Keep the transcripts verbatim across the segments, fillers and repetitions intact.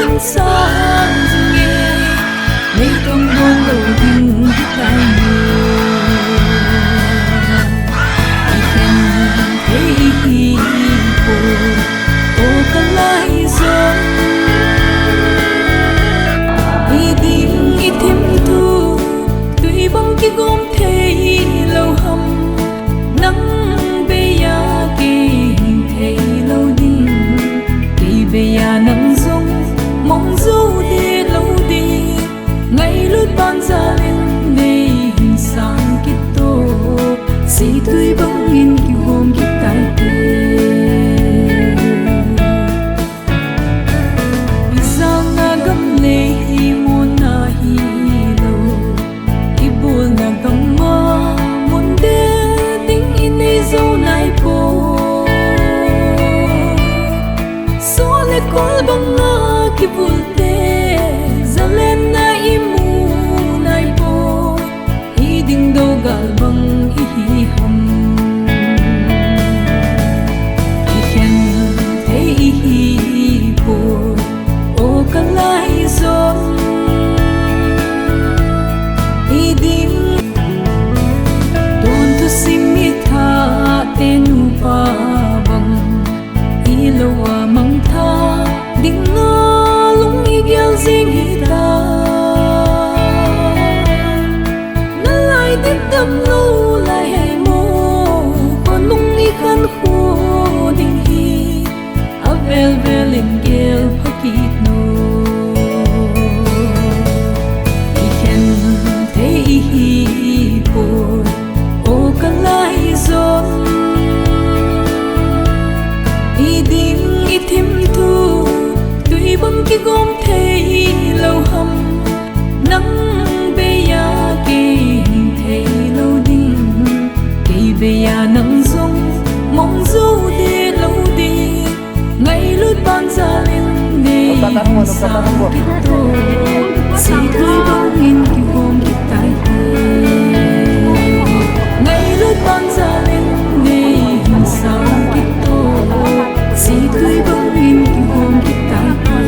Sang jing e, nei tong don lou ding hitai mo. I khen thei hi poi, o ka laizom. I ding i thim thu, tui bang kigom thei lou ham. Nang bei a kei hing thei lou ding, kei bei a nang jong mong jou de lou ding. Ngailut ban jal in nei hin sang kit o, seitui bang in kigom kit tai te. I jana gam lei hi mona hilou, i bolna gam a mun de ding i nei jou nai poi. Sol le kol bang a kivul te, zalenna i mu nai poi. I ding dou gal bang i hi ham. I khen thei i hi poi, o ka laizom. I ding don thusim i thah te nupa bang, i lou a mangthah ding a lung i gel jing hita. Na lai dit dam lou lai hei mo, khonung i khankho ding hi, a vel vel in gel pha kit o. I khen thei i hi poi, o ka laizom. I ding i thim thu, tui bang kigom thei lou ham. Nang bei a kei hing thei lou ding, kei bei a nang jong mong jou de lou ding. Ngailut ban jal in nei hin sang kit o, seitui bang in kigom kit tai te. Ngailut ban jal in nei hin sang kit o, seitui bang in kigom kit tai te.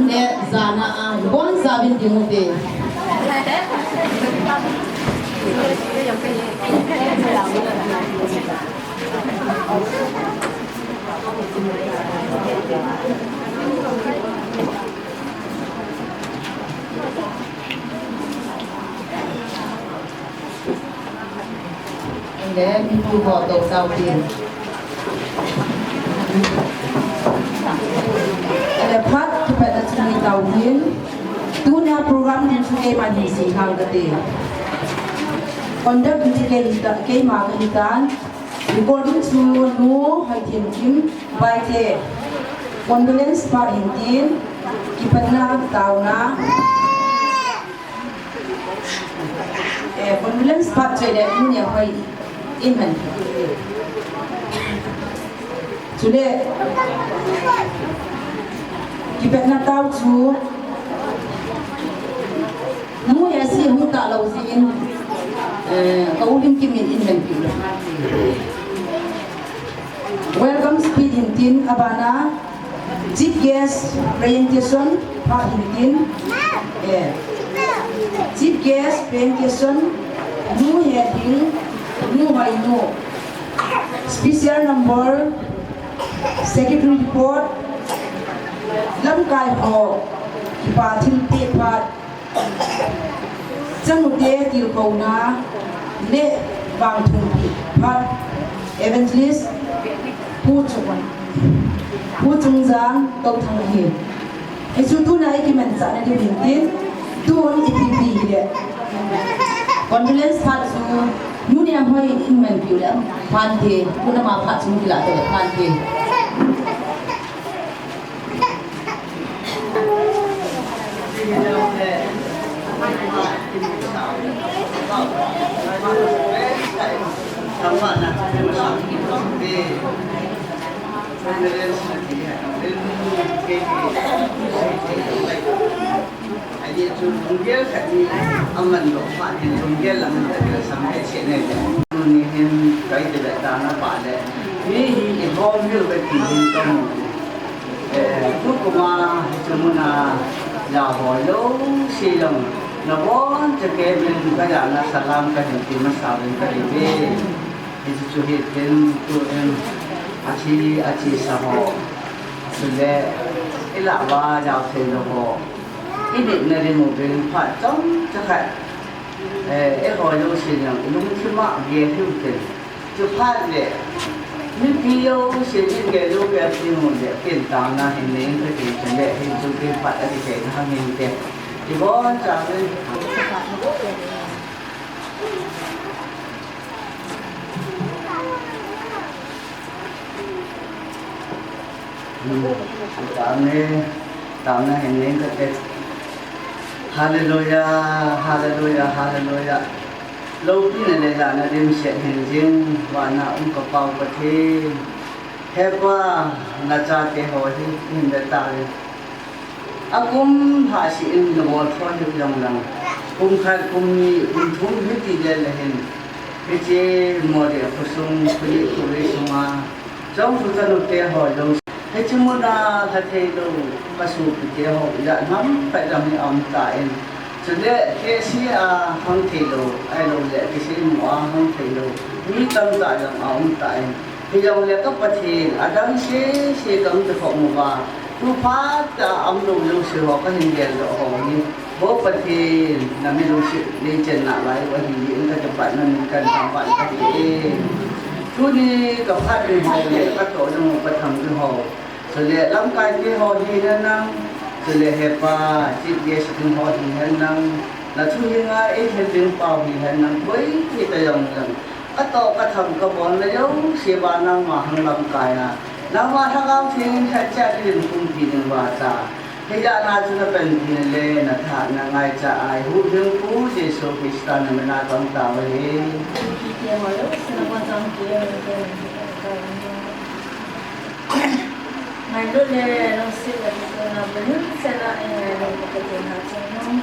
le jana a ibonchauvin ding ute. Ahile, mipu ho tousau tin. Ahile, phat kipatna chu nei tau hin. Tunia program ding chu keiman hin sei hang kate. Conduct duty kei hita, keima kahitan. Recording chu Nu Hoithenkim Baite. Condolence phat hin tin. Kipatna taona. Eh, condolence phat chu le, Nu Niamhoi in man. Chule, kipatna tao chu, Nu Hesi hung talou jeh in, eh, ka u Limkim in in man piu le. Welcome speech hin tin, abana Chief Guest presentation phat hin tin, eh, Chief Guest presentation, Nu Hething, Nu Hoinu, special number, secretary report, lamkai ho kipa thilpeh phat, Chanu te tilkhouna le vangthumpi phat, Evangelist Pu Chung, Pu Chungjang Touthang ahi. Hichu tuna i kimanchahna diu hin tin, tun ipi ipi hile, condolence phat chu Nu Niamhoi in man piu le, phante, tuna ma phat chu kila te le phante. Ajeh chu lunggel khat ni aman lou phat hin lunggel lam in khat sam he che ne. Tuni hin kai te le ta na pa le. Mi hi i hom hiu ve ti hin ka mu. Eh, tukum a hiche mun a jaho jouse jong nabonchauvin kajana salam kahin ti masa uvin kahi uve. Hiche chu hitin tuin athi, athisa ho. Chule ilah uva jao thei lou ho. I nitna ding uvin phat chomcha khat, eh, eiho jouse jong ilungthim a gel hiu tin. Chuphat le, mipi jouse in gel u gel ding u le, ken taona hin nei kati chule, hin chu ken phat a kichai na hang hin te. Ibonchauvin. Amen. Taona hin nei kati. Hallelujah, hallelujah, hallelujah. Loupina le jana dimset hin jing, vana um ka Pa u Pathen. He Pa, nachate ho hi hin be tauve. Akum lhah seh in nabol thon hiu jong lang. Kum khat, kum ni, kum thum hiti le le hin. Hiche Moreh khosung, khonit khovei sunga. Chongthu chanu te ho jong. Hiche mun a lha thei lou, ka sopi te ho, ijat ham khat jong hi aum tan. Chule, K C a hang thei lou, ahilou le, K C M a hang thei lou. Mi tamtah jong aum tan. Hijongle ka Pathen, adang sese ka hung kikhop uva. Tu phat a aum lou jouse ho ka hin geldoh ho hi. Vo Pathen, na mi lungset nei chenna lai u ahi jeh in ka kipatna min ka thangvah in ka ti e. Tuni ka phat ding ho le ka toh ding u ka thang ding ho. Chule lamkai te ho hihen lang. Chule he Pa, chief guest ding ho hihen lang. Na thu hi ngai ei thil ding pau hihen lang. Koi thei ta jong lang. Ka toh ka thang ka bolna jouse uva nangma hung lamkai a. Nangma Lhagao Theng in khat cha ding kumpi ding uva ta. Hijat na chu na panpina le na thahatna ngaicha a i Huhhingpu Jesu Christa na min a ka hung tao ahi. Ngailut le lungset le kisuna bulhing sena i ngailut ka Pathen ha chungnung.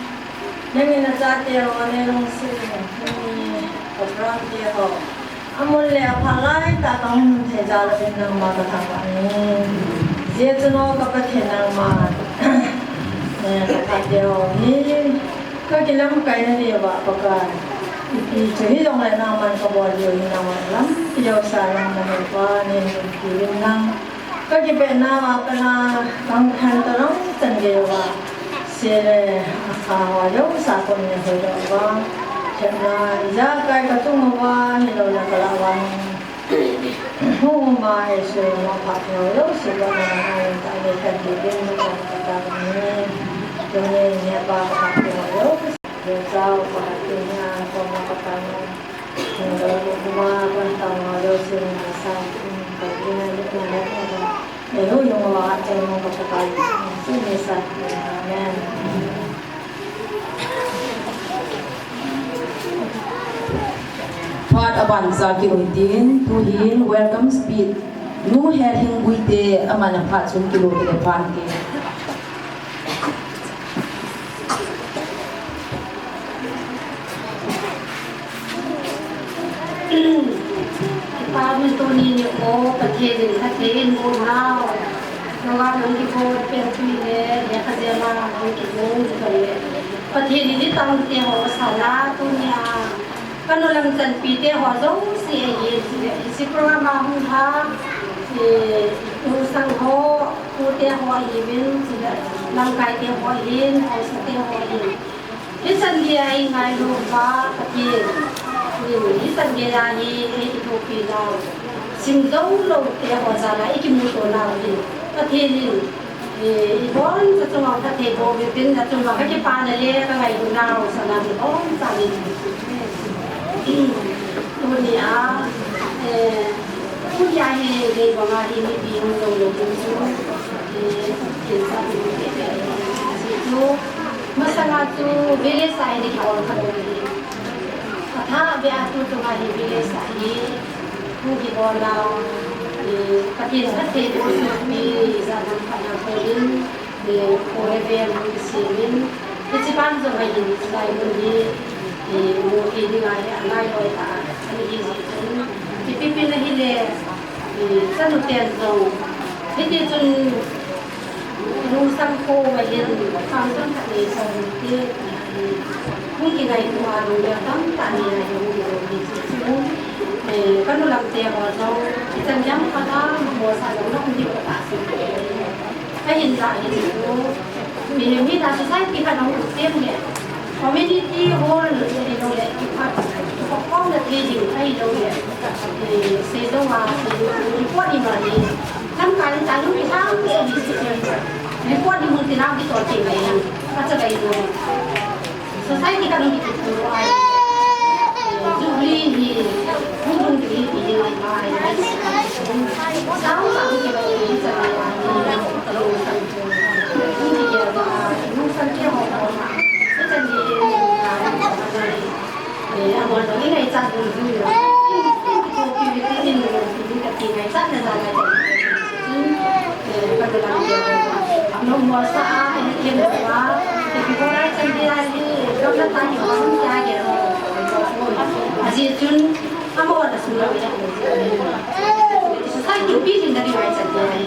Nangin na chate ho nei lungset in, ka program te ho. Amun le apha lai tah kahung thei jal in nangma ka thangvah e. Hijeh chun o ka Pathen nangma. Ka phat deu hi, ka kilamkai na diuva Pakai. Ipi chu hijongle nangman ka bol diu hi nangman lampi deu sa nangman pa ni kilim nang. Ka kipehna a kana nang khan ta nang chan gei uva. Sele a kha ho deu sa kon ni ho deu uva. Chana ja kai ka tung uva ni lo la ka la uva. Huma Jesu ma phat ho deu si ko na ai ta ni ka di bin ka ta ni. Tuni ni pa ka phat ho deu. Deu sa pa ka ni a ko ma ka ta ni. Ni lo ma pa ta ma deu si ni sa. Ka ni na ni ko na. Ni lo yung ma ka ta ni ko ka ta ni. Si ni sa. Amen. Phat aban sa kium tin, tuhin welcome speech. Nu Hething Guite aman aphat chun kilo kile phat ke. Kipa min tuni nikho, Pathen in phatthei eiboh nau. Nangho nang kibol pen tui le, lekha jema nang kibol tui le. Pathen in itang te ho sala tunia. Kanu lang chanpi te ho jouse ahi, chule hiche program a hung lha, eh, nungsang ho, pu te ho ahiuvin, chule lamkai te ho ahin, haosa te ho ahin. Hichan geiya eingailu uva Pathen in, hichan geiya hi eikithopi nau, simjou lou te ho jal a eikimuto nau hi Pathen in, eh, iboncha chunga phatthei boh uvin tin, achunga kakipana le kangailut nau sana iboncha ni. Tunia, eh, tunia hi gei banga hi mipi hung lou lou ding chu, eh, kin sa ding te te si chu. Masanga chu village a hi kibol kha lou hi. Athah beh a tuchunga hi village a hi hung kibol nau, eh, Pathen phatthei boh sopi, jana phatna bol in, eh, kho le veng hung kisem in, hiche ban jong ahin, chulai mun hi, eh, mu thei dinga hi angai loi tah a ana hi jeh chun, ipi pi na hile, eh, chanu ten jong, hiti chun, nungsang kho ma hin, function khat nei jong te, hung kingaito a lunggel tamtah nei a hi hung kilo hi jeh chun, eh, kanu lam te ho jong, ichan gei khat a, mo sa jong na hung kilo ta si. Kahin ja hi chu, mihem hina society khat hung sem le, community hall hilou le, kiphat, kiphatkhomna thei ding ahilou le, eh, seijou a, eh, report ni ma ni, lamkai in cha hung kisam se ni, report ni hung tinau kito thei le, acha gai lou. Society kanu kiti tu ai. Jubilee hi hung lhung ding hi ti ding ai, ai, ai. Sang sang ki ba ni sa ni ai. Hung ki ya ba, hung sang ki ho ho. Ni sa ni ai. Eh, amo ni ngai cha du du. Ki ki ki ki ki ki ka ti ngai cha na na ngai. Eh, ka la ki. Amo mo sa a, ni ki mo sa. Ki ki ko rai chan di rai ni. Ka na ta ni mo sa ke. Aji chun, amo na su la ya. Society pi jin da di rai chan di rai.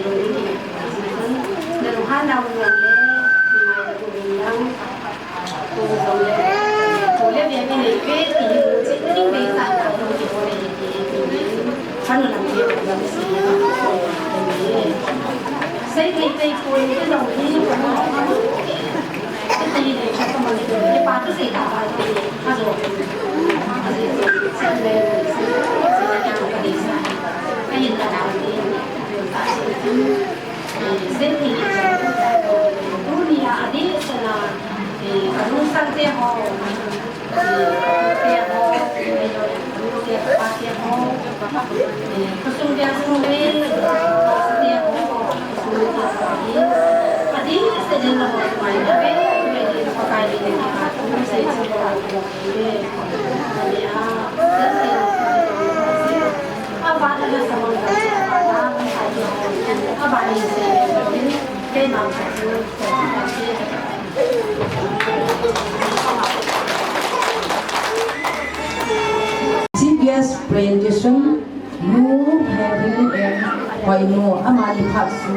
Na lu ha na u le. Ni mai da ku ni. Tunia adeh sanga, eh, ka nungsang te ho, eh, te ho, eh, te pa te ho, eh, khosung dia sung le, te ho, khosung dia pa te, adeh sanga ho, mai na ve, ve, Pakai le, ve, ve, ve, ve, Chief guest presentation, Nu Hething and Hoinu, amani phat chu,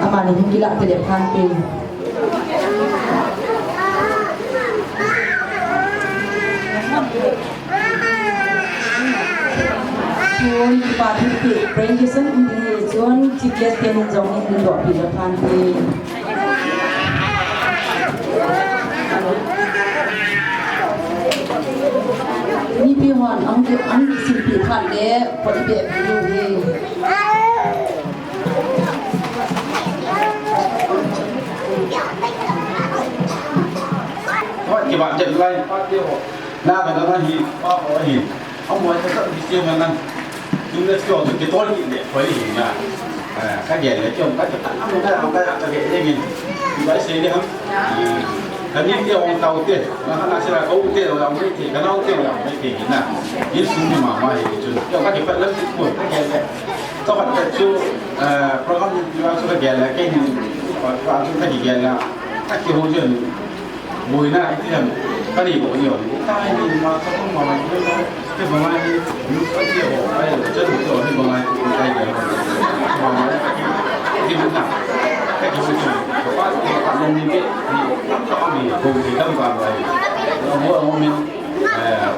amani hung kilah te le phan te. Chun kipa thu peh presentation um ding ahi chun chief guest tenin jong in dingdoh peh le phante. Mipi hon ahung ki, ahung kisilpeh phat le pot i peh peh diu ahi. Hoi, kiba jet lai, pa te ho. Na ka na hi, pa ho hi. Amo ka sa bisi man lang. Tum le kyo tu kitol kit le, koi hi na. Eh, ka gel le kyo, ka ta amo ka, ka, ka gel le ngin. Ba sei le ham. Eh, ka ni te ong tau te, na ha na sira ka u te, la mai te, ka nau te, la mai te na. Yin sum ni mama hi chu. Kyo ka ke pat lam ti ko, ka gel le. To ka ta chu, eh, program ni wa chu ka gel le, ke ni, wa, wa chu ka gel le. Ka ki ho jun. Boina iti ham, kani bo ni ho. Ka ni ma ka ma ma ni ma. Ke ma ma ni, ni sa ti ho. Ai, cha ni ho ni ma ma ni, ai ni. Ma ma ni, ki, ki na. Ka ki ni. Ka pa ni ka ni ni ke. Ni ka ni ko ki dam ba ba. Mo mo ni. Eh,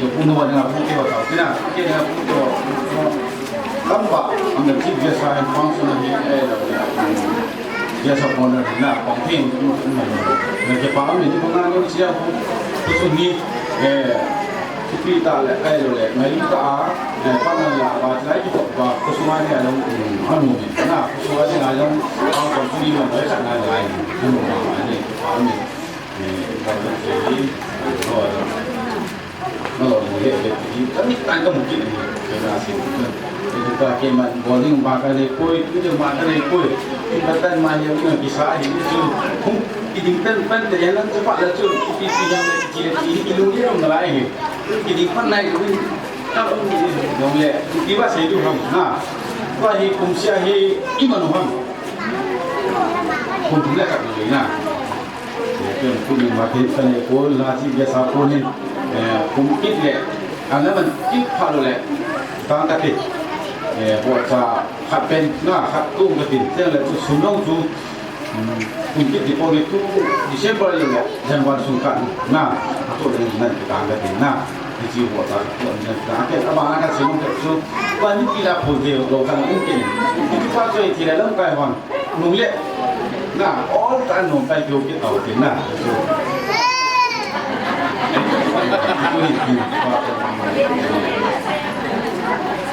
tu pun ho ni na pu ke ho ta. Ki na, ke na pu ke ho. Lamba, ang chief guest a function hi, eh, guest of honor na, pang thing, na ke pa mi, ni ko na no sia ko, ko su ni, eh, pi ta le, kai lo le, mai ta a, eh, pa na la, ba, lai ki ko, ba, ko su ma ni a long, mm, anu ni, na, ko su ma ni a long, ang ko su ni ma, lai sa na, lai, anu ma, ni, pa mi, eh, pa mi, ni, ko, Malo mo he he ti, kami tan ka mungkin ni, kena si. Itu ka ke man bowling ma ka le koi, tu je ma ka le koi. Kita tan ma ya ni kisa hi tu. Hum, kiding tan pan te ya nan te pa la tu. Ki si yang ki le ki ki lu ni lu na lai he. Kiding pan nai lu ni. Ta lu ni lu le. Ki ba se tu ham na. Ba hi kum sia hi i manu ham. Kum le ka ni na. Kum ni ma ke tan le ko la si ge sa ko ni. Eh, kum kit le, ana man kit pha lo le, tang ka ti. Eh, bo cha khat pen, na khat kum ka tin, teng le tu sum long tu, mm, kum kit ti ko ni tu, December le le, January sung ka, na, tu le nan ki tang ka ti, na, ni chi bo cha tu ni nan ka ke, aba na ka sum long tu, ba ni ki la pho de lo ka ni kin, ni ki pa choi ti le lam kai hon. Nung le, na, all time nung tai keu kit tau tin na.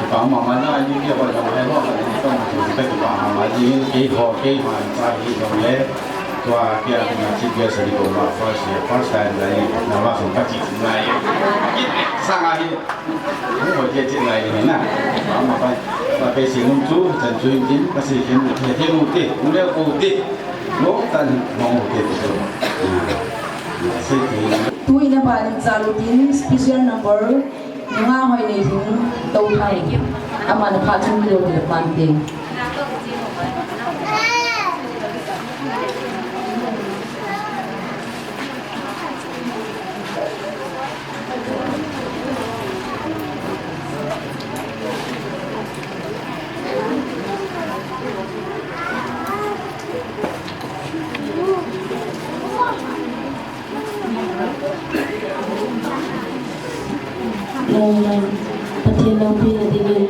Kipah mama na, ni dia ba na, hai ho, ka ni tong, ka kipah mama ni, kei ho, kei ho, sa hi nung le, tua kia na chi kia sa di ko ma, first year, first time na, na ma sung ka chi na, sa nga hi. Mo je ti ngai ni na. Ama pa, pa pe si nung chu, chan chu hin tin, pa si hin, he te mu te, mu le ko te. Lo tan mo mu te te. Si ti. Tu ina ba ni chalu tin, special number, nga hoi ni hin, to thai. Ama na pa chung lo te pan te. Pathen loupina dingin,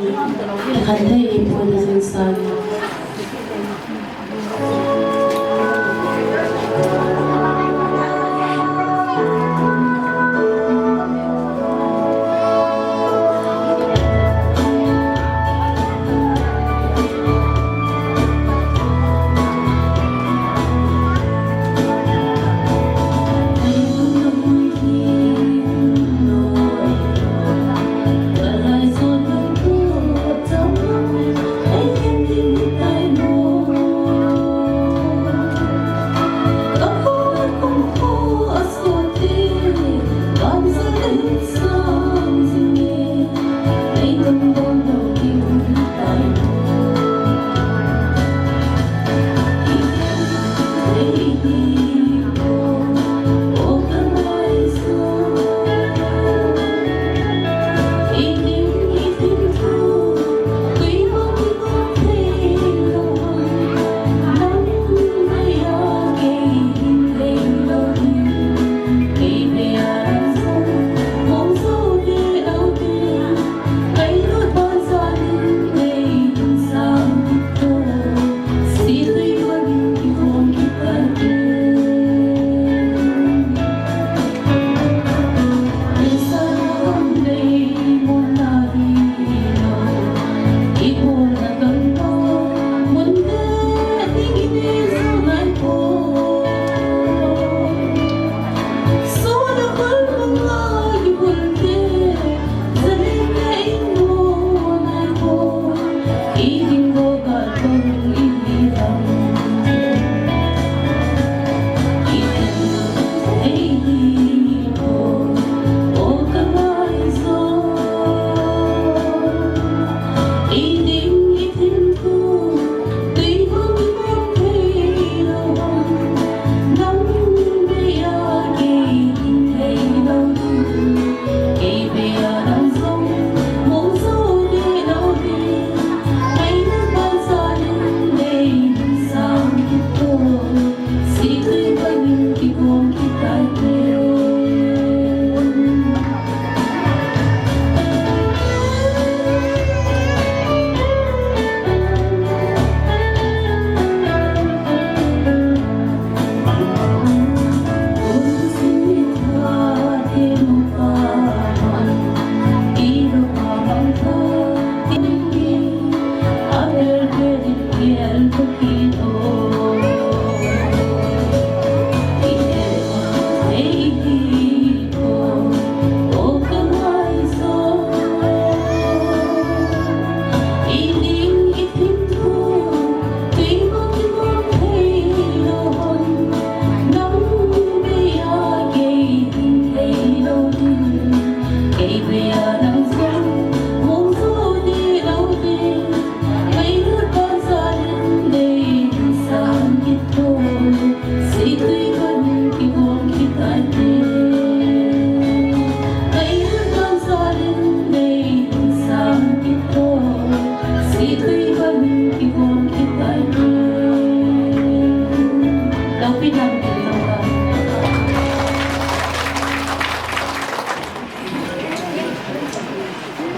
kikhen thei ihi poi na jingsan.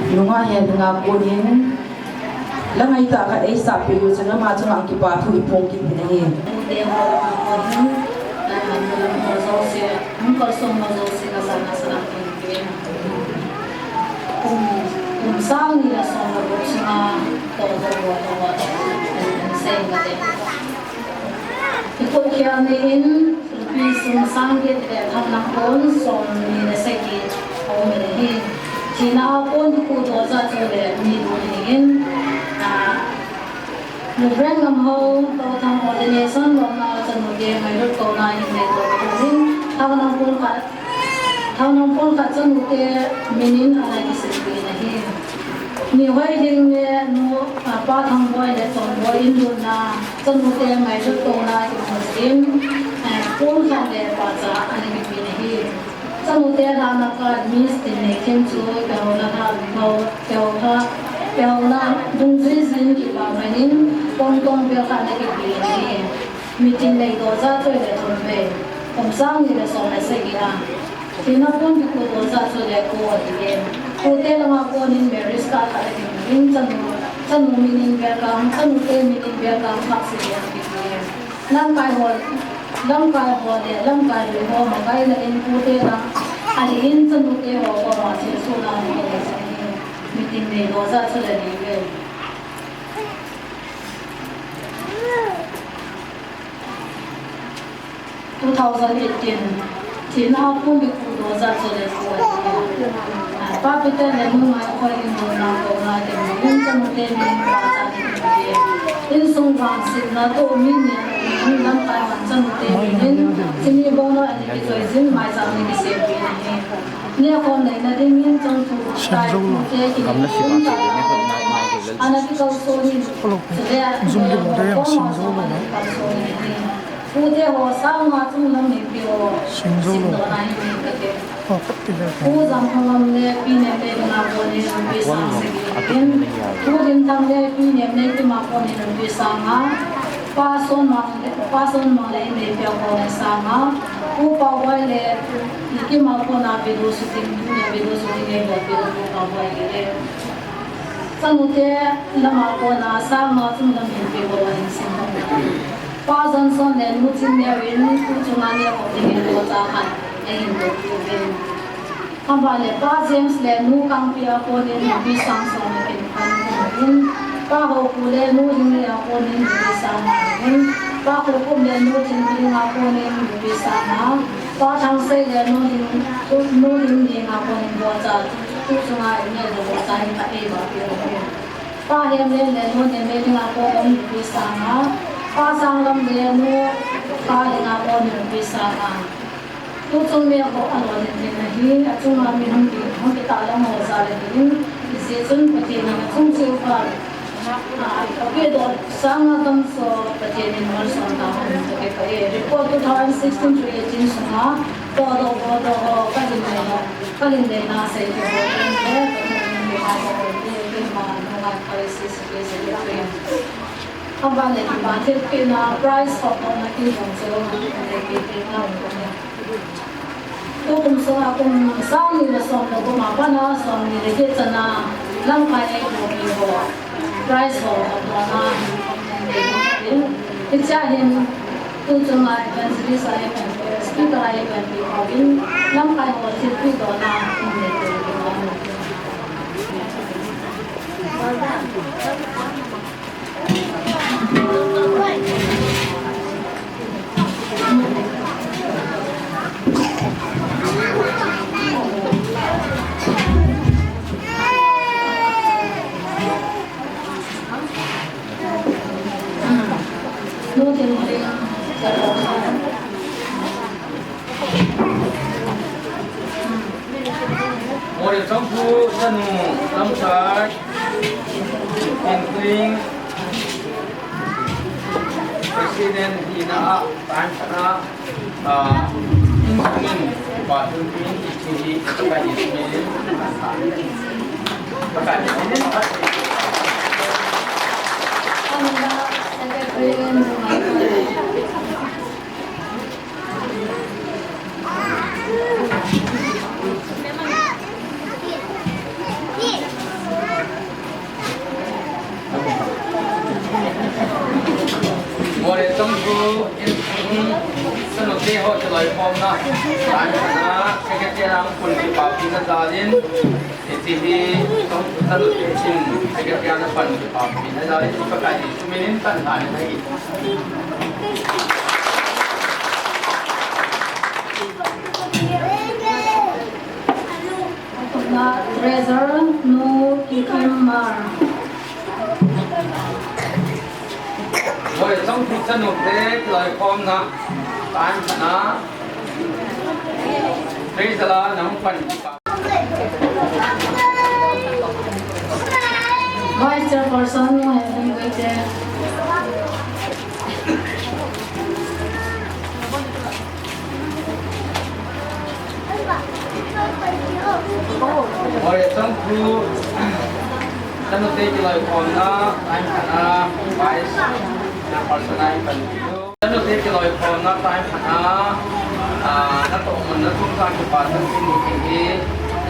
Nungah hi dinga konin, la ngaitah khat eisah peh u chun ama chunga kipa thu iphong kit ding ahi. Te ho la konin, la lam ho jouse, hung kalsong ho jouse ka sana sana peh. Kum, kum sang ni le som le gup sunga, to to to to to, sei ngate. Kikhuhkhel ni in, rupees sum sang get le thang lang pon som ni le sagi aum in ahi. Thina a pon kikhuhdoh jat chu le ni dun ahi in, ah, Reverend Lamhao Touthang ordination lomna chanu te ngailut kouna hin le to in, thang lang pon khat, thang lang pon khat chanu te min in ana kisim peh in ahi. Ni hoi ding le nu, ah, Pa Thangboi le Chongboi in lutna, chanu te ngailut kouna kimu jin, eh, pon khat le pacha ana kipe in ahi. Chanu te lhahna card Miss Tinneikhem chu kihouna lhah, kihou, kihouna, kihouna dungjui jin kipa man in, pon tong bel khat ana kipe in ahi. Meeting neidoh jat chu le thum vei, kum sang ni le som le sagi a. Thina pon kikhuhdoh jat chu le ko ahi e. Pute langa konin marriage card khat akimu in, chanu, chanu min in welcome, chanu te min in welcome khat sei ding ahi e. Lamkai ho, lamkai ho le lamkai lui ho makaina in pute lang ahi in, chanu te ho koma thilsohna nei ahi. Meeting neidoh jat chu le ni vei. Two thousand eighteen, thina a pon kikhuhdoh jat chu le ko ahi. Ah, Pa Peter le Nu Ngaikhoi in lutna kouna kimu in, chanu te min in pacha ana kipe. Insung vangsetna toh mi ni in lamkai hon chanu te min in chini bong loi ana kichoi jin maicham ana kisem peh in ahi. Nekhom neina dingin changthu tai pute kinekhom tai ana kikalson in, chule pute ho sanga chunglam mipi ho simdohna hi kate. Pu Jamkhonglam le Pi Nemneikim a konin rupees sang sagi in, Pu Limthang le Pi Nemneikim a konin rupees sang nga, Pa Sonmang le, Pa Sonmang le Inneipia konin sang nga, Pu Paoboi le Nikim a kona video shooting, tunia video shooting eibolpeh u Pu Paoboi le. Chanu te lama kona sang nga chunglam mipi ho ahin sim. Pa Johnson le Nu Chinnerin tu chunga nekhom dingin bocha khat ahin toh uvin. Aban le Pa James le Nu Kangpi a konin rupees sang som le khat ana kimu in, Pa Hopu le Nu Linglei a konin rupees sang nga in, Pa Khokhum le Nu Thinpiang a konin rupees sang nga, Pa Thangsei le Nu Ling, Nu Lingning a konin bocha, tu chunga in neidoh bocha hi khat eibolpeh u ahi. Pa Hemlen le Nu Nemneiling a konin rupees sang nga, Pa Sanglam le Nu Kaling a konin rupees sang nga. Tuchung nekhom alolhin ding ahi, achunga mi hung ki, hung kitahlang ho jal ahin, hijeh chun Pathen in achung cheh uva, ah, apehdoh sang nga gamsung Pathen in malsom tahen ti kakipah e. Report two thousand sixteen to eighteen sunga, podoh, podoh ho, kahin nei ho, kahin neina sei kit ho, Pathen in kipah ho, kipah ho, kipah ho, kipah ho. Aban le kipah thilpehna prize ho, ho na kibang chu, le kipehna ho. Tukum sunga kum sang ni le som le gup a pat a som ni le get chana lamkai eibohpi ho prize ho hotdohna in, hichea hin tu chunga evangelist a eibohpi, speaker a eibohpi ho in lamkai ho thilpeh dohna in le te. Moreh Chongphu chanu Lamsai, Inpling, President hina a, Tan Sana, ah, Inpling, Patun Pin, Ichi, Ichi, Ichi, Ichi, Khun kipapina jalin, hiche hi, chanu te chun, secretary a na pan kipapina jalin, Pakai Jesu minin kan han ahi. Treasurer Nu Kikim Mar. Hoi, changthu chanu te kiloikhomna, time khat na. Treasurer la nang pan. Vice Chairperson Nu Hemhing Guite. Hoi, changthu chanu te kiloikhomna, time khat na, Vice Chairperson a pan. Chanu te kiloikhomna time khat na, ah, natoh mun na chungchang kipathu kiti hi,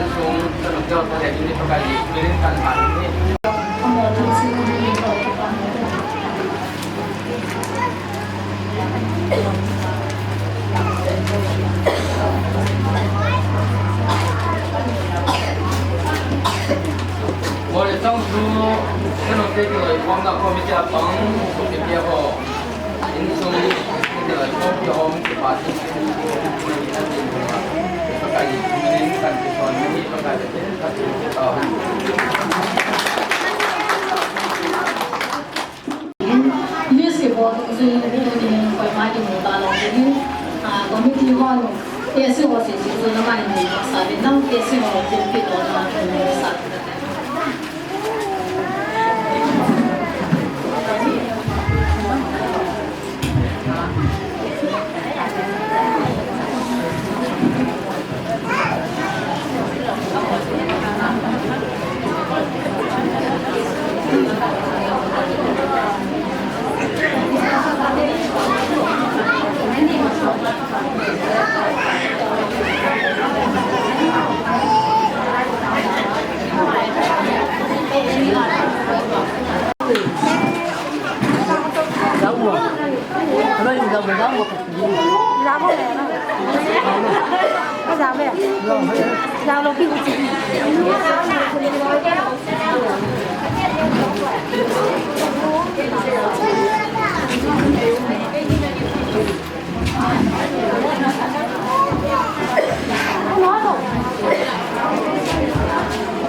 insung chanu te ho toh le ni Pakai Jesu minin kan han ahi. Hoi, changthu chanu te kiloikhomna committee a pang, committee ho. List kibol dungjuiyin tunin koima kimu talou dingin, ah, committee hon, KSU ho sese chu nangaimu masa uvin lang, KSU ho thilpeh lona thilmu sa.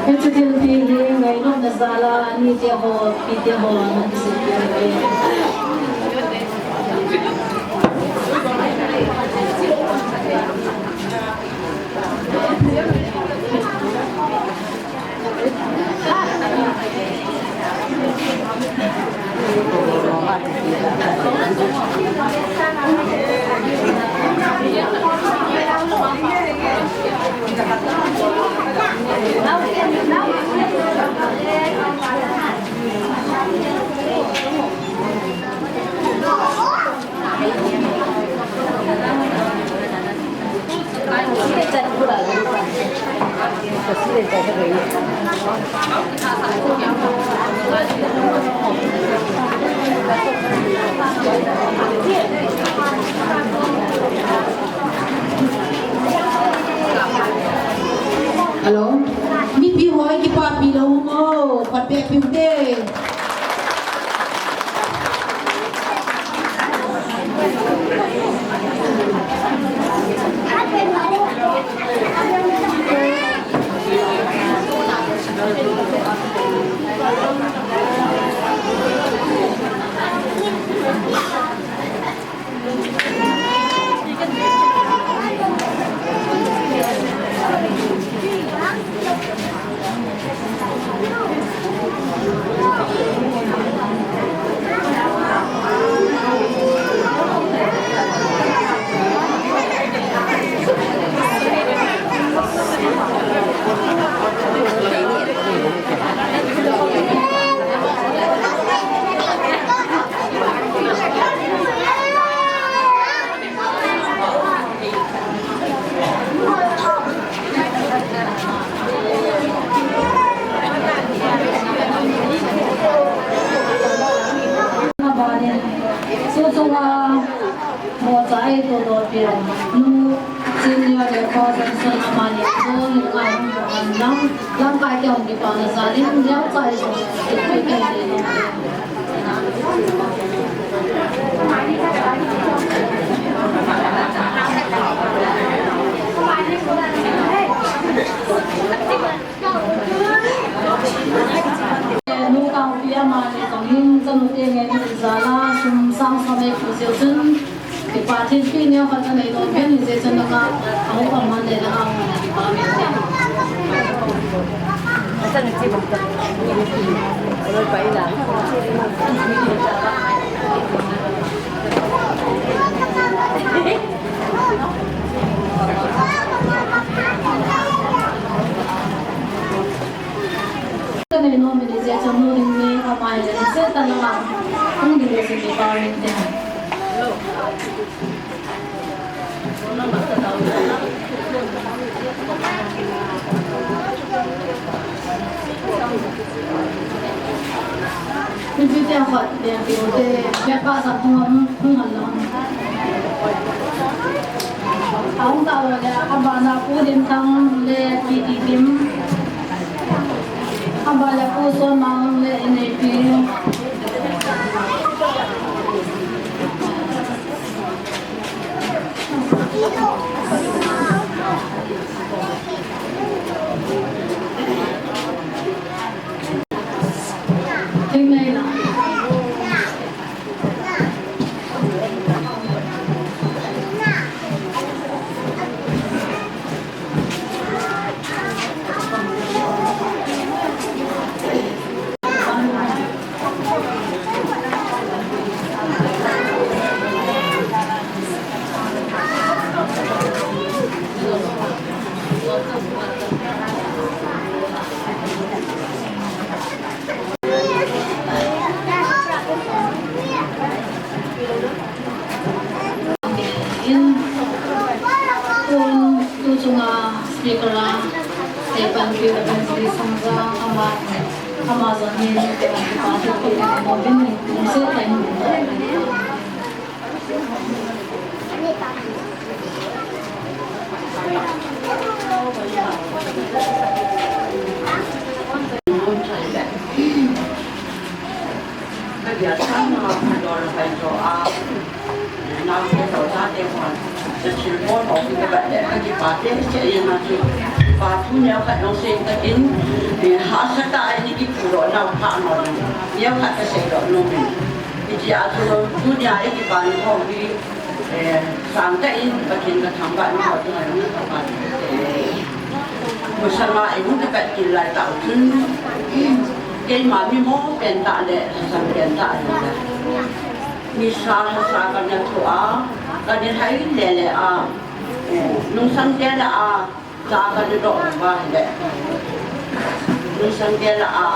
Hiche thilpeh hi ngailutna jal a nite ho, pite ho, nang kisei peh uve. Hello. Mipi ho, kipapi lou mo, phat beh piu te. Lamkai te hung kipana jal in, lamkai jong. Nu Kangpi amani jong hin chanu te ngen in jal a, sum sang som eipe jeh chun, kipa thilpeh neo khat anei nom pen hijeh chun, langa ahung pang man le langa hung na kipa min te. Ka nei nom in hijeh chun nu ding ni ka mai le se ta la. Hung ding le se ni pa rin te. Mipi te khat le pi te, pe pa sa hung hung hal lo. Ahung ta lo le, abana Pu Limthang le Pi Tikim. Abana Pu Sonmang le Ineipi. Thing nei la. In, tun, tu chunga speaker a, Seipanpi Reverend Sri Sangja, ama, ama jong hin, pa thilpeh neo pen, ni se tain. Pa thu neo khat jong sei takin, hahsa tah a ini kiphutdoh nau pha nom, neo khat kasei doh nom in. Hitia chu tunia i kipa ni ho hi, eh, sangtah in Pathen kathangvah nau ding ahi. Masanga i hung kipat kit lai tah u chun, keima mi mo pen tah le lhasam pen tah ahi. Nisa lhasa kana tho a, kana hai le le a, eh, nungsang te la a, cha kana doh uva ahile, nungsang te la a,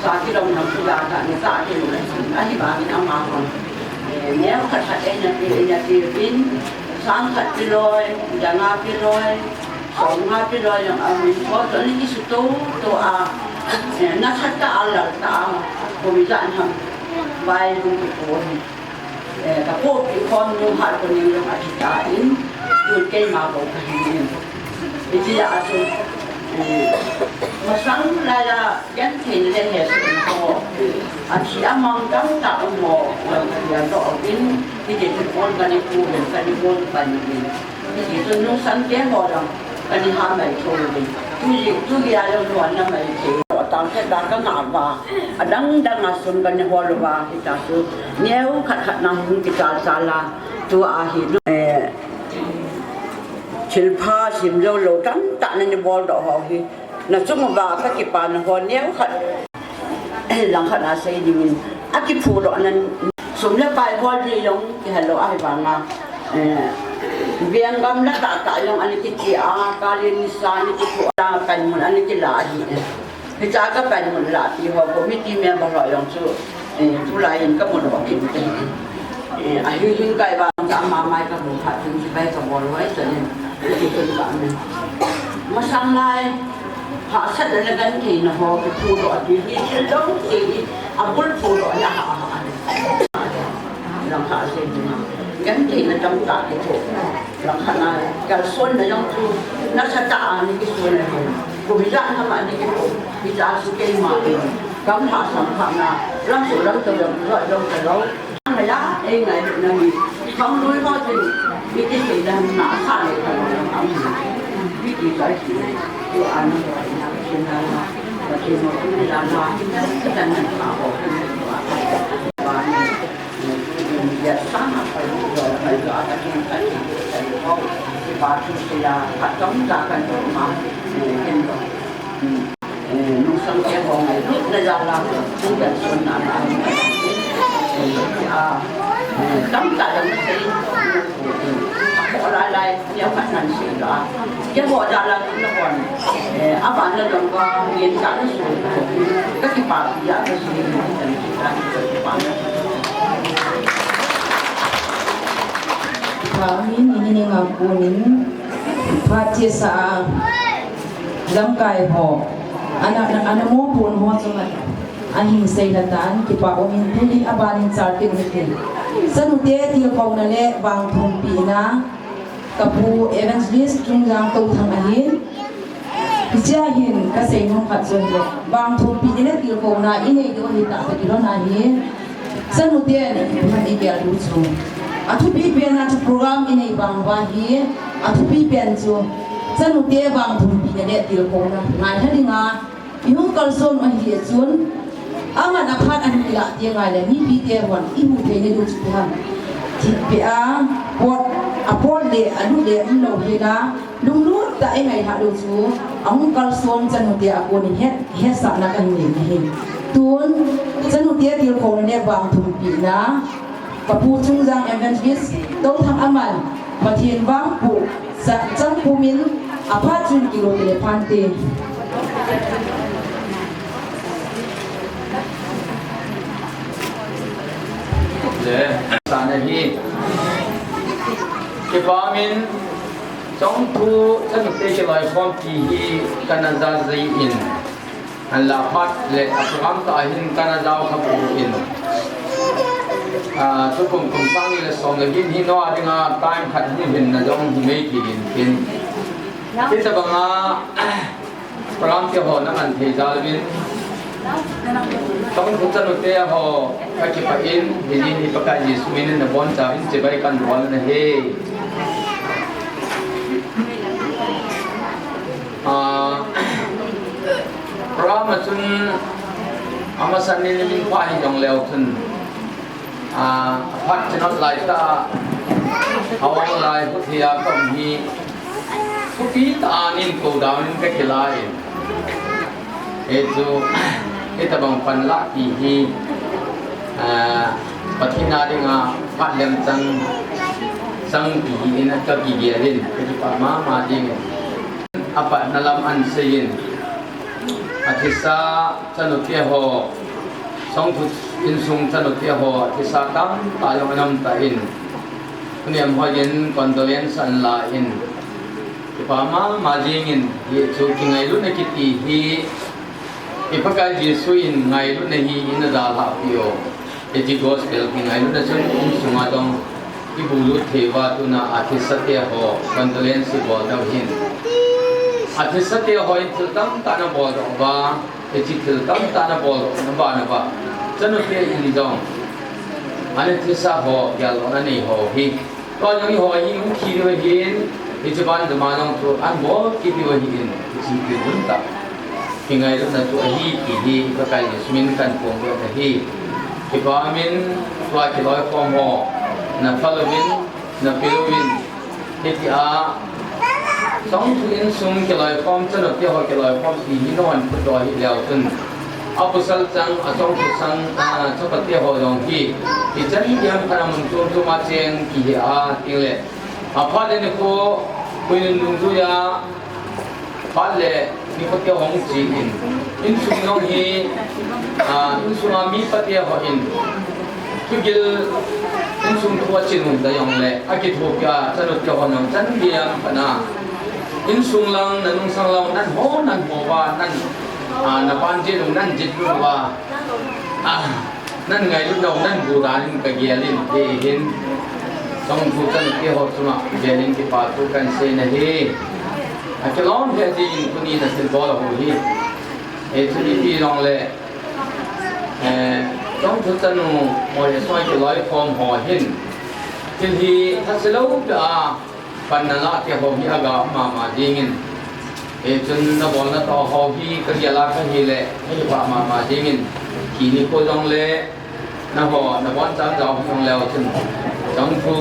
cha kidong nam chu ya kana cha kidong le, ahivangin amahon, eh, neo khat khat eina pe, eina pe uvin, sang khat pe loi, ja nga pe loi, som nga pe loi jong aum in, kho to ni kisuto to a, eh, nasatah a, laltah a, komi jan ham, vai lung kipo hi. Eh, ka popi khom nu hat ko ning jong athi tan, tun keima bou kahi in. Hitia chu, eh, masang laiya genthei le hesoh ho, athi amang tamtah um ho, lam kadia doh uvin, hiti chun ol kani pu uvin, kani bol pan uvin. Hiti chun nungsang te ho jong, kani ha mai thou uvin. Tuli, tuli a jong nuan na mai thei. Tang khat a kangah uva, adang dang a sum kana hol uva, hita chu, neo khat khat na hung kichal chal a, tua hi, eh, thilpha sim jou lou tamtah nani boldoh ho hi. Na chung uva kakipana ho neo khat, lang khat a sei dingin, akiphutdoh nan sum le pai hol ding jong kihelou ahivanga, eh, veng gamla tahtah jong ana kiche a, kali nisa ana kithu a, panmun ana kila ahi. Hiche a kapanmun lahpi ho committee member ho jong chu, eh, tulai in kamu doh kit u ahi. Eh, ahi hin kai vang chu ama mai kamu phat chun chibai kabol u ahi chun, eh, hiti chun ka amin. Masang lai, hahsatna le gentheina ho kiphutdoh ahi, hi thil jouse hi, abul phutdoh hi aha aha ahi. Lang khat sei ding a, gentheina tamtah kithoh. Langkhat a, kalsonna jong chu nasatah a nei kisun ahi. Kum ijat ham a nei kipo, hiche chu keima in gamlha samlhahna, lamsuh lamto jong, jong talou. Ngai a, ei ngailutna hi, khangluiho chun, mi kisei dan na sa le ka lo jong am. Mi kisei chu, tu an, na, na, na, na, na, na, na, na, na, Keiho jal a tuna kon, eh, aban a jong ka, ngen ka na so, ka kipapi a ka si ni, ka kipapi. Amin, ini ni nga kunin, phat chesa a, lamkai ho, ana, ana mo pon ho chunga, ahin seina tan, kipa umin tuni abanin char kit umitin. Chanute tilkhouna le vangthumpina, Ka pu Evangelist Chungjang Touthang ahin, hichea hin kasei nom khat chu ahile, vangthumpina le tilkhouna inei diu ahi tah tah kilhon ahi, chanuten ipi ham igel diu chu. Athupi pen a chu program inei bang uva hi, athupi pen chu chanute vangthumpina le tilkhouna ngailha dinga, ihung kalson u ahi chun, aman aphat ahin ilah teng ahile, mipite hon imu thei na diu chu ipi ham. Thilpeh a, pot, apot le, alut le, umlou hela, lunglut tah a ingailhah diu chu, ahung kalson chanute a konin het, hetsahna kahin nei ahi. Tun, chanute tilkhouna le vangthumpina, Ka pu Chungjang Evangelist Touthang aman, Pathen vangphu, sa, chang pumin, aphat chun kilo tele phante. Le, sana hi. Kipamin, chong thu, chanute kiloikhompi hi, kana jajai in. Ahinla phat le a program tah a hin kana jao kha poi. Ah, tukum kum sang ni le som le get hi noa dinga time khat hung hinna jong hi mei ti in tin. Hitabanga program te ho na man thei jal uvin. Tong khu chanute ho ka kipah in, hi ni hi Pakai Jesu min in nabonchauvin chibai kahin bol na ahi. Ah, Program a chun, amasan ni min pha hi jong leu chun, ah, aphat chinot lai tah, awang lai hu thia kom hi, thupi tah a nin ko dau nin ka kilai. E chu, hitabang panla ti hi, ah, Pathen a dinga phat lem chang, chang ti hi in ka kigel in, ka kipah mama ding in. Apatna lam ahin seiyin, athisa chanute ho, songthu insung chanute ho, athisa tamtah jong ana um tan, tuni a hoiyin condolence ahin lan, kipah mama jingin, hichu kingailutna kiti hi, i Pakai Jesu in ngailutna hi eina dalhah peh u. Hiche gospel kingailutna chun insunga jong ibu lut thei uva tuna athisate ho condolence ibol dau hin. Athisate ho in thil tamtah ana bol doh uva, hiche thil tamtah ana bol doh uva, uva. Chanute in jong ana thisa ho geldohna nei ho hi. Tua jong eiho hi hung thi diu ahin, hiche ban jong ama jong chu ahin bol kit diu ahin, hiche ti dun tah. Kingailutna chu ahi ti hi, Pakai Jesu min kahin phongdoh ahi. Kipah umin, tua kiloikhom ho, na phal uvin, na pil uvin, hitia, songthu insung kiloikhom, chanute ho kiloikhom ti hi, na hon phutdoh hi leu chun. Apasal chang, asongthu chang, a, chapate ho jong hi, hichan geiyin phatna mun chom chom a cheng kihi a, tin le. Aphat le nikho, puinun dungjuia, phat le nikho te hung chi in. Insung jong hi, a, insunga mipate ho in. Thugil insung thu achin um ta jong le, akithopi a, chanute ho jong chan geiyin phatna. Insung lang, na nungsang lang, nan ho, nan ho uva, nan, a, na pan jin um, nan jin um uva. A, nan ngailut nau, nan bu dan in ka gel in, ti hin. Chongthu chanu teho chunga velin kipa thu kahin sei nahi. Akilom lheh jeh in tuni nathilbol u hi. Hichu ipi jongle, eh, Chongthu chanu Moresoi kiloikhom ho hin thil hi thase lou peh a panna lah teho hi aga mama jingin. Hichun nabolna toh ho hi kagel a kahile, hi pha mama jingin. Kini ko jongle, naho, nabonchauvin jao hung leu chun. Chongthu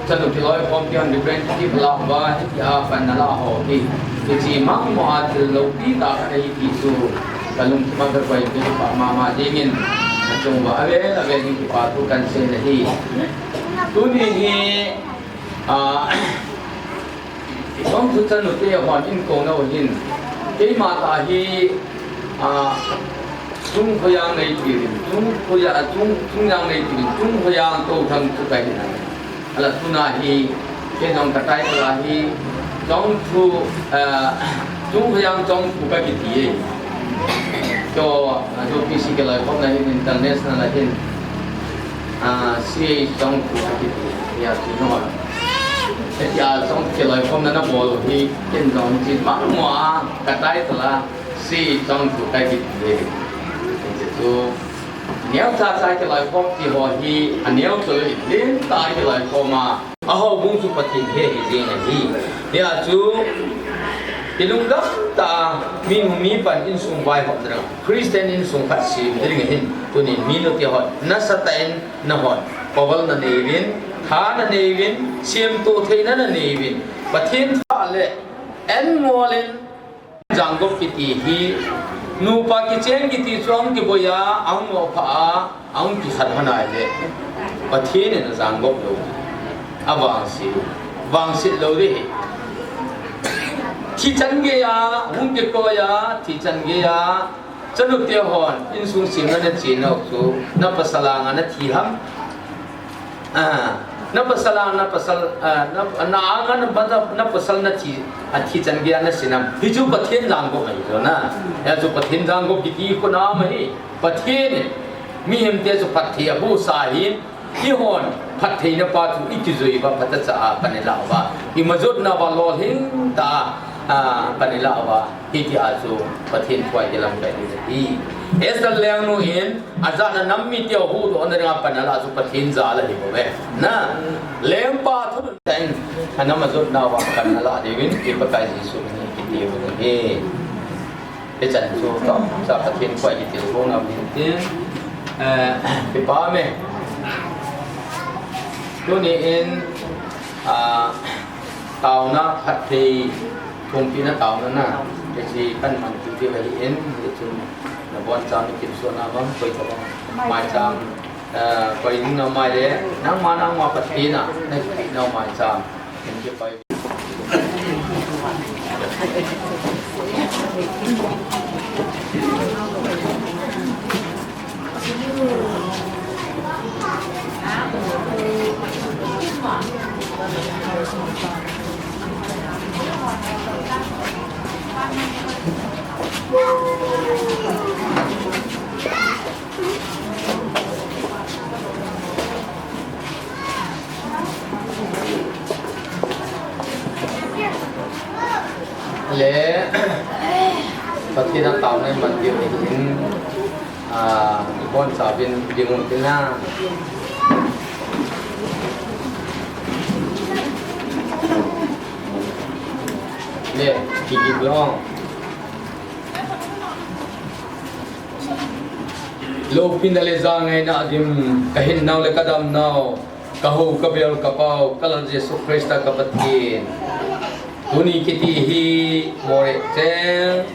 chanu kiloikhom kihon representative lah uva, hitia panna lah ho hi, hiche mangmo a thil loupi tah ahi ti chu kalungthim a kakoi in, hi pha mama jingin. Nachung uva avel avel in kipa thu kahin sei nahi. Tuni hi, ah, Chongthu chanu teho hin kona u hin, keima tah hi, ah, Chung Khoyang nei tiuvin, Chung Khoya-, Chung, Chungyang nei tiuvin, Chung Khoyang Touthang chu kahi nai. Ahinla tuna hi, kei jong ka title a hi, Chongthu, ah, Chung Khoyang Chongthu kakiti e. Keiho, ah, U P C kiloikhomna hin international a hin, ah, C H Chongthu kakiti e, hiya chu no. Hitia Chongthu kiloikhomna nabol u hi, ken jong hiche mangmo a ka title a, C H Chongthu kakiti e. Hiche chu, neocha cha kiloikhom ti ho hi, aneo cholou in, lentah a kiloikhom a, ahoubung chu Pathen he hi jeng ahi. Hia chu, ilungdam tah a, mi nu mi pan insung vaihopna ding, Christian insung khat sem ding hin, tunin mi nu teho, nasatah in nahon, paval nanei uvin, tha nanei uvin, semtoh theina nanei uvin, Pathen tha le, an ngol in, Janggop kiti hi, nupa kicheng kiti chu ahung kiboi a, ahung nophah a, ahung kikhen hon ahile, Pathen in ajanggop lou. Avangset, vangset lou ding ahi. Thi chan gei a, hung kikoi a, thi chan gei a, chanu tehon, insung semna nachena u chu, na pasal anga nathi ham. Ah, na pasal a, na pasal, ah, na, na anga na, na, na pasal nathi, athi chan gei a nase nam. Hichu Pathen janggop ahi chu na. Hichu Pathen janggop kiti khu na ahi. Pathen in mihem te chu phatthei abohsa ahin, eihon phattheina pa chu ikijui uva phatechan pan ilah uva, imajotna uva lolhing tah a, ah, pan ilah uva. Hitia chu Pathen thu a kilamkai ding ahi. Esther lengnu in ajana nam mite huhdohna dinga pan alah chu Pathen jal ahi bouve. Na, lengpa thunun tah in anam ajotna uva pan alah diuvin, i Pakai Jesu min in kiti u ahi. Hichan chu chomcha Pathen thu a kitilkhouna ding tin, eh, kipa me. Tuni in, ah, taona phatthei, thumpina taona na, hiche kaman kit diu ahin, hichun nabonchauvin kimsona bang, koi tabang maicham, eh, koi ding na um le, nangma nangma Pathen a nakipeh nau maicham, in kipah. Le, Pathen a taona iman diu ahin, ah, ibonchauvin ding u hite na. Le, kigin lou. Loupina le jangaina adim, kahinnau le kadamnau, kahou, kabel, kapau, kalal Jesu Christa ka Pathen. Tuni kiti hi Moreh cheng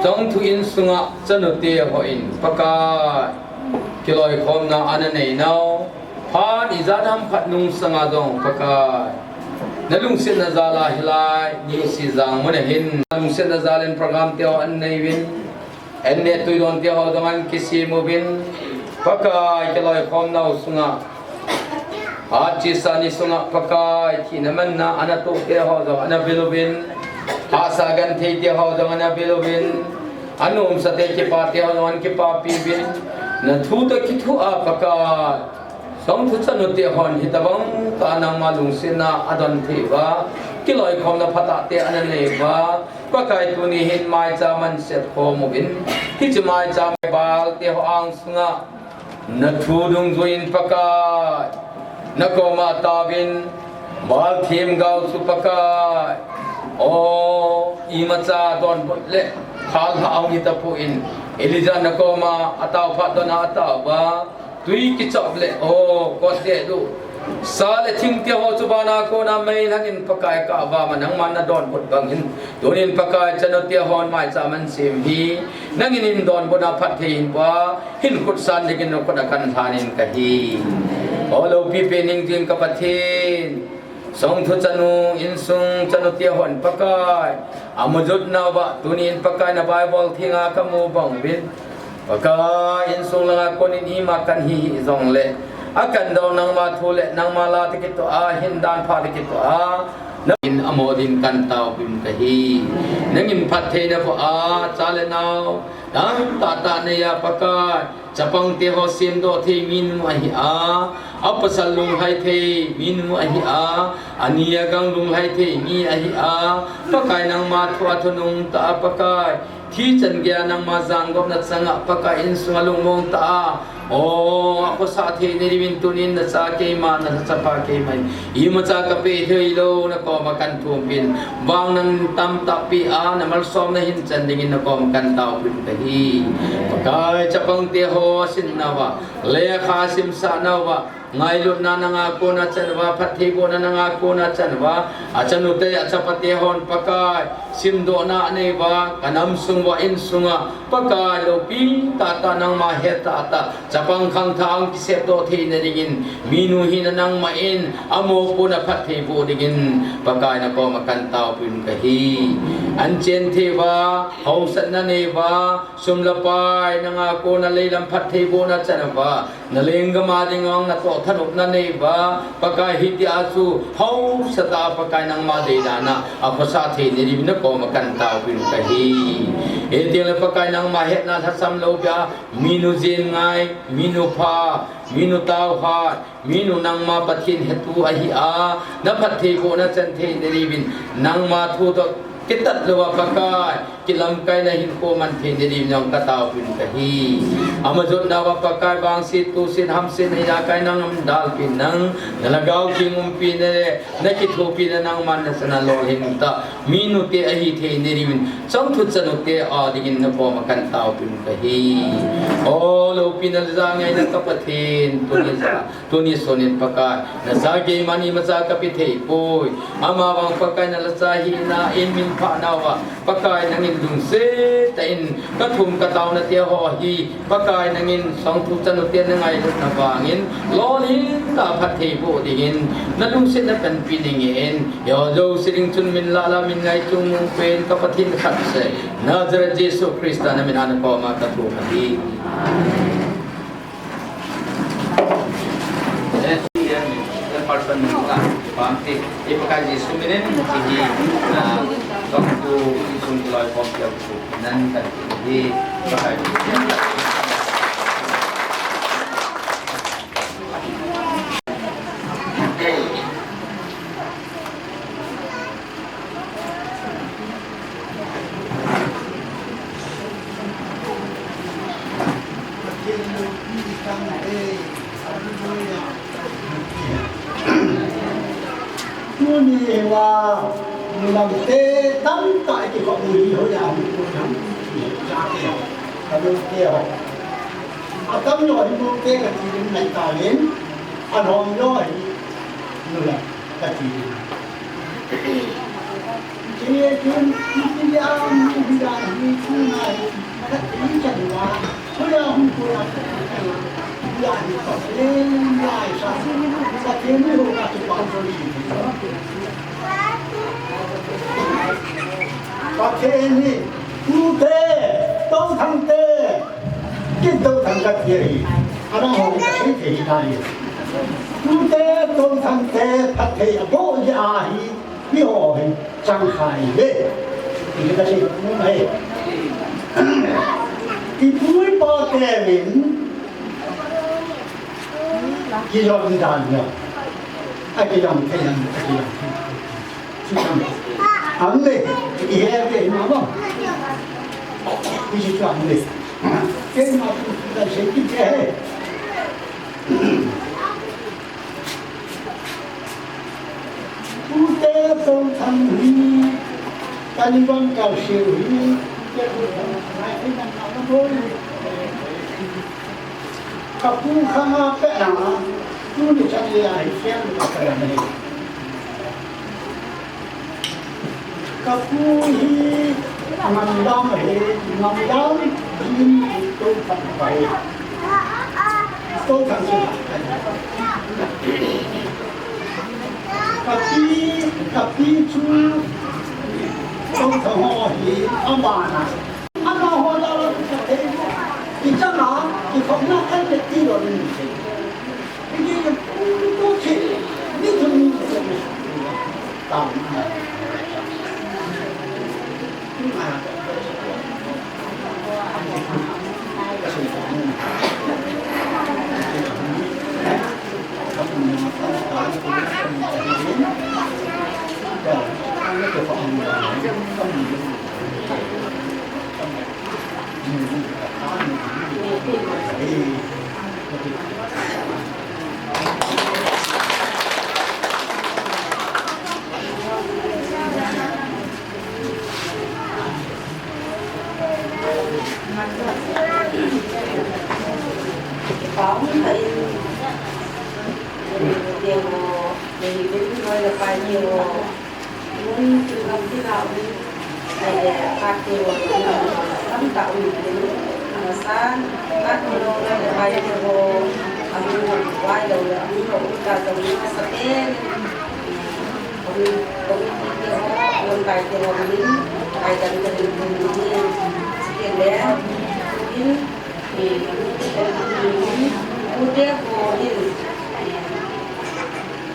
Chongthu insunga chanute hon Pakai kiloikhomna ana neinau, phat ijat ham khat nungsanga jong Pakai, nalungsetna jal a hilai New Sijang mun a hin nalungsetna jal in program te ho ana nei uvin, an neh tui don te ho jong ana kisem uvin, Pakai kiloikhomnau sunga, phat chesa ni sunga Pakai thina manna ana toh te ho jong ana vil uvin, hahsa genthei te ho jong ana vil uvin, anomsa te kipa te ho jong ana kipapi uvin, na thu toh kithoa Pakai Songthu chanu te hon hitabang tah nangma lungsetna adon thei uva, kiloikhomna phatah te ana nei uva, Pakai tuni hin maicham ahin sep khom uvin, hiche maicham Baal te ho angsunga na thu dungjuiyin Pakai, na koma taovin, Baal themgao chu Pakai, o, imacha donbut le khalha ahung hitapon, Elijah na koma atao phat dona atao uva, tui kichop le, o, kot le du. Sa le thing te ho chu vana kona meilhangin Pakai kavama nangman na donbut bangin. Tunin Pakai chanu te hon maicham ahin sem hi nangin hin donbutna phatthei hin pua, hin khutsan dingin na khut a kan lhanin kahi. O loupi pen hingjing ka Pathen. Songthu chanu, insung chanu te hon Pakai, amajutna uva, tunin Pakai na Bible thenga kamu bang uvin, Pakai insung langa konin ima kan hi hijongle, akan dou nangma thu le nangma la te kitoh a, hin dan pha te kitoh a, nangin amo din kan taopeh kahi. Nangin phattheina boh a, cha le nao tamtah tah neiya Pakai, chapang te ho semdoh thei minu ahi a, apasal lunglhai thei minu ahi a, ani agang lunglhai thei mi ahi a, Pakai nangma thu a thunung tah a Pakai, thi chan geiya nangma jangopna changa Pakai insunga lungmong tah a, o, akhosah thei nadiuvin tunin nacha keima, nachapa keima in imacha kapeh thei lou, na koma kan thumpin, vang nang tamtah peh a, na malsomna hin chan dingin na koma kan taopeh kahi. Pakai chapang te ho asinna uva, lekha asimsahna uva, ngailutna nanga kona chan uva, phattheibohna nanga kona chan uva, achanute, achapate hon Pakai, simdohna anei uva, kanam sung uva, insunga, Pakai loupi tahtah nangma het tahtah, chapang khangthah a hung kisepdoh thei nadingin, minu hina nangman amopohna phattheiboh dingin, Pakai na koma kan taopeh kahi. Anchen thei uva, haosatna nei uva, sum le pai nanga kona leilam phattheibohna chan uva, na lenggam a dinga natoh thanopna nei uva, Pakai hitia chu haosatah a Pakai nangma deidan a, akhosah thei nadiuvin na koma kan taopeh kahi. Hiteng le Pakai nangma hetna lhasam lou bia, minu jeng ngai, minu pha, minu taohat, minu nangma Pathen hetu ahi a, na phattheibohna chan thei nadiuvin, nangma thu toh kitat louva Pakai, kilamkaina hinkho man thei nadiuvin jong ka taopeh kahi. Amajotna uva Pakai vangset, toset, hamset, hina kai nang, dalpin nang, na lhagao theng umpina le, na kithopina nangman nasana lolhing tah, minute ahi thei nadiuvin, Songthu chanute a dingin na koma kan taopeh kahi. O loupi le jana ngaina ka Pathen, tuni ja, tuni sonin Pakai, nacha keiman imacha kapeh thei poi. Amavang Pakai na lhacha hina in min phah nauva, Pakai nangin lungset tah in kathum kataona te ho hi, Pakai nangin Songthu chanute na ngailutna vangin, lolhing tah a phattheiboh dingin, na lungsetna panpi nangin, eiho jouse ding chun min lah lah a min ngai chung nung pen ka Pathen khat seh, Nazareth Jesu Christa na min a na koma ka thum ahi. Tuni hi vang, mi lamte tamtah i kikhop u hi hoiya hung koi ham, ja kei, ka lote ho. Atam jo hi lote kati ding ngai tauvin, alhom jo hi nulai kati ding. Kei kin, kei kin ya, mi hi ya, mi kin na hi, kati ding chan wa. Pathen hi, tute, touthangte, kin touthang kati ahi. Ana hong kasei thei tai. Tute, touthangte, phatthei aboh jeh ahi. Eiho hi chang khai ve. Ti ka sei, mu mai. Ipu ipa teuvin, Kijom dan jong. Akijom thei ham, akijom thei. Chu ham. Ham le, ihet ve na mo. Hichu ham le. Keima chu kasei kit e. Tute Tongthang hi, Taliban kalseu hi, tute Tongthang hi, nang nang boi. Kapu khanga pet na, tuni chan le ahi siam ka ka na hi. Kapu hi ngamdam ahi, ngamdam jin Tongthang pai. Tongthang jin. Kapi, kapi chu Tongthang ho hi abana. Amaho la la tu sa thei. Kichanga, kikhopna kan le ti lo ni. Ni ni tu chi, ni tu ni tu. Tam.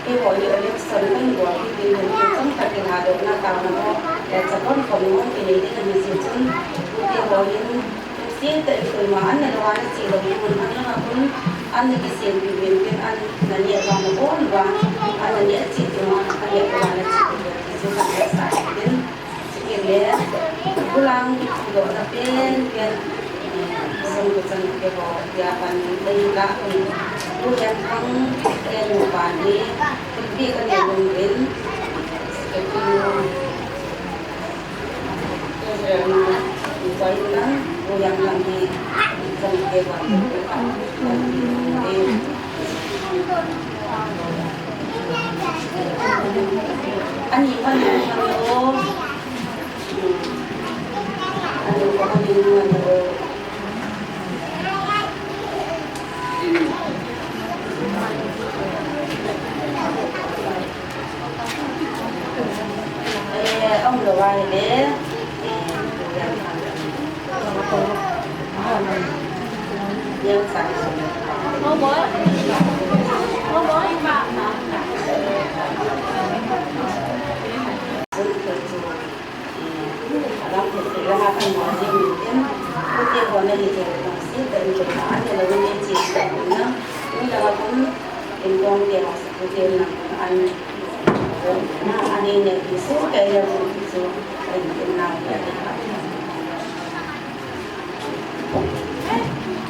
Keiho hi election kan bol hi tin, hin chang takin hadohna taona ho, eh, chapang khom hung kinei ding ahi jeh chun, keiho hin, seh tah in koima an na lou a na che lou ding un, an langa khun, an na kisem pi uvin tin, an na neh vang na bol vang, an na neh che ding, an neh vang na che ding, ti chu kan hetsah tin. Chule, bulang kithudona penpen, eh, sum kuchan keiho, tia pan dei la, um, Pu Henthang, tia nupa ni, ipi ka nei lung rin, secretary nu, treasurer nu, nupa in lang, Pu Henthang hi, kuchan keiho, ani pan, ani pan lo.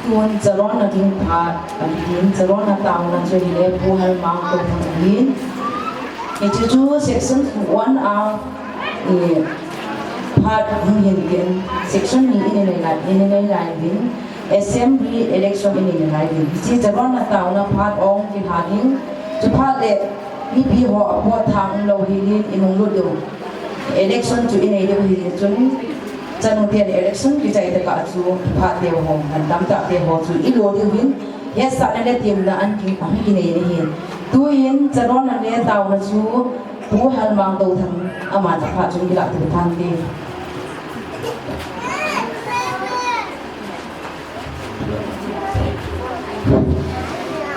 Tun chalonna ding phat, ahin chalonna taona chu hile Pu Halmang Touthang ahin. Hiche chu section one a, eh, phat hung hin tin, section ni in nei lai, in nei lai din, assembly election in nei lai din. Hiche chalonna taona phat ong kilha ding, chuphat le mipi ho a pot thang lou hi din, i nung lut diu. Election chu i nei diu hi chun, chanu ten election kichai tah a chu phat te ho, han tam tah te ho chu i lo diu hin, hetsahna le temna an ki, an kinei ni hin. Tuin chalonna le taona chu Pu Halmang Touthang ama tah phat chun kilah tu thang te.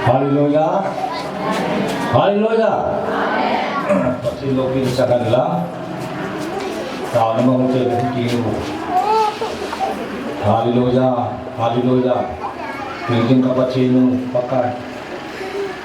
Hallelujah. Hallelujah. Pathen loupina chang hen lang. Taona mong che le ki. Hallelujah. Hallelujah. Kin ka Pathen u Pakai.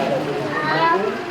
Hallelujah.